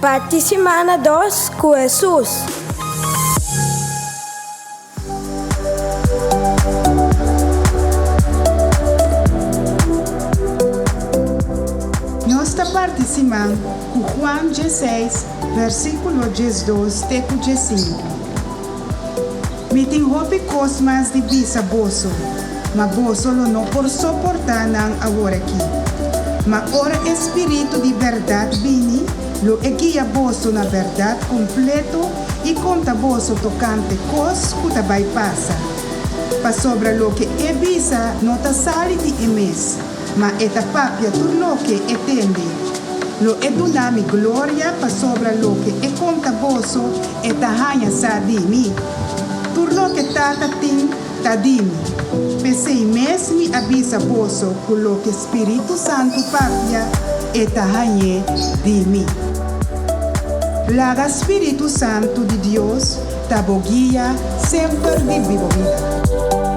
Parti simana dos ku Hesus. Nos ta parti siman ku Juan dieseis, versíkulo 12 te ku 15. Mi tin hopi kos mas di bisa boso, ma boso lo no por soportá nan aworakí. Ma ora e spiritu di bèrdat bini, lo e guia boso na bèrdat kompleto i konta boso tokante kos ku ta bai pasa. Pasobra loke e bisa no ta sali di e mes, ma e ta papia tur loke e tende. Lo e duna mi gloria pasobra loke e konta boso e ta haña sa di mi. Tur loke Tata tin ta di mi. P'esei mes mi a bisa boso ku loke Spiritu Santu papia, e ta hañ'é di mi. Laga Spiritu Santu di Dios ta bo guia semper di bo bida.